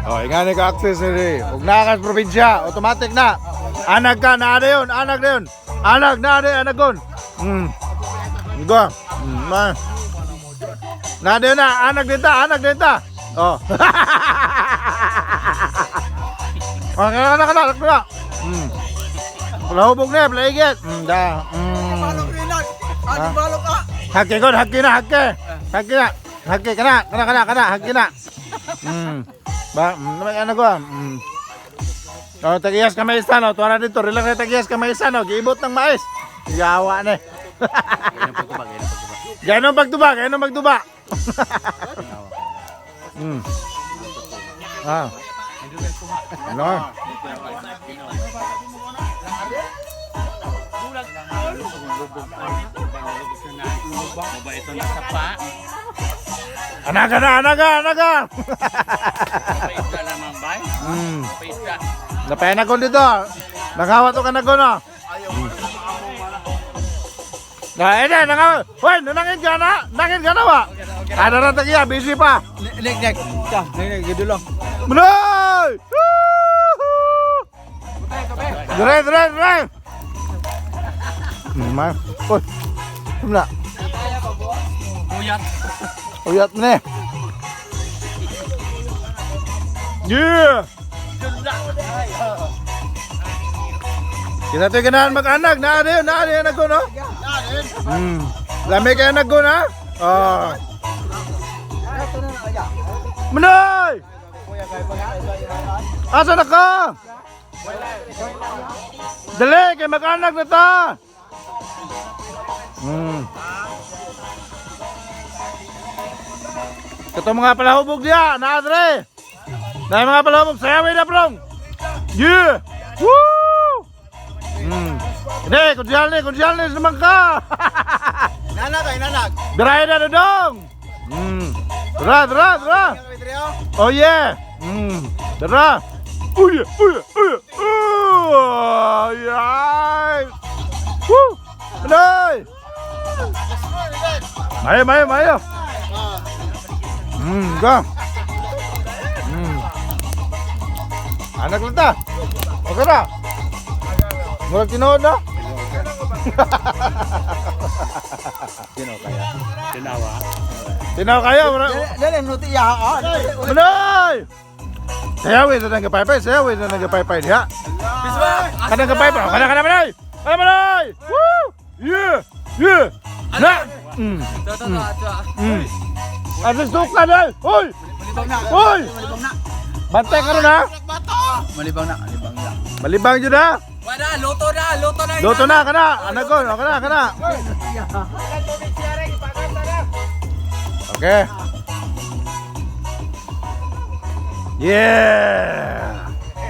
Oh, ingani ka access ni. Ug naa ka sa probinsya, automatic na. Anag ka naa na yun, anag na yun. Anag na na anag gon. Go. Ma. Na na na, anag din ta, anag din ta. Oh. Oh, kana kana kana kana. Palahubog na, palaigit. Da. Balok balok ah. Hagke kon, hagke na, hagke. Hagke na. Hagke kana, kana kana kana, hagke na. Ba, may ano ko. Oh, tagiyas ka mais no, tuwa na dito, relax na tagiyas ka mais no, giibot ng mais. Yawa na. Ganun pagtuba, ganun pagtuba. Ah. Ano? Mabait na sa pa. Anaga na, anaga, anaga. Mabait na lamang bay. Mabait ka. Napayanagon dito. Nangawat to ka nagon no. Na, eh, na, nangawat. Hoy, nangin ka na. Nangin ka na ba? Ada na tagiya, busy pa. Nek nek. Ka, nek nek gitu lang. Manoy! Woohoo! Dre, dre, dre! Ma, oy. Wala. Uyat. Uyat na eh. Yeah! Kita tayo ganahan mag-anag. Naa na yun, naa na yun, ko, no? Lami kayo nag na? Oh. Manoy! Asa na ka? Dali, kay mag-anak na ta! Kato mga palahubog diya, naadre! Na mga palahubog, sayawin na prong! Yeah! Woo! Hindi, kunsyal ni, naman ka! Nanag ay nanag. Dry na dodong! Tara, tara, tara! Oh yeah! Tara! Oh yeah! Oh yeah! Oh yeah! Oh yeah! Woo! Anay! Mayo, mayo, mayo! Go! Anak lang ta! Okay na! Murag tinuod na? Sino kaya? Sinawa. Tinaw kayo! Murag... Dali nuti ya ah. Manoy! Sayaw ito nang gapaypay, sayaw ito nang gapaypay diha. Kanang gapaypay, kana kana Manoy! Kana Manoy! Woo! Yeah! Yeah! Na! To to to. Asus ka na! Hoy! Malibang na. Hoy! Malibang na. Bantay ka ron ha! Malibang na, malibang na. Malibang jud ha! Wala, luto na, luto na. Luto na kana! Anak ko, kana kana! Okay. Yeah!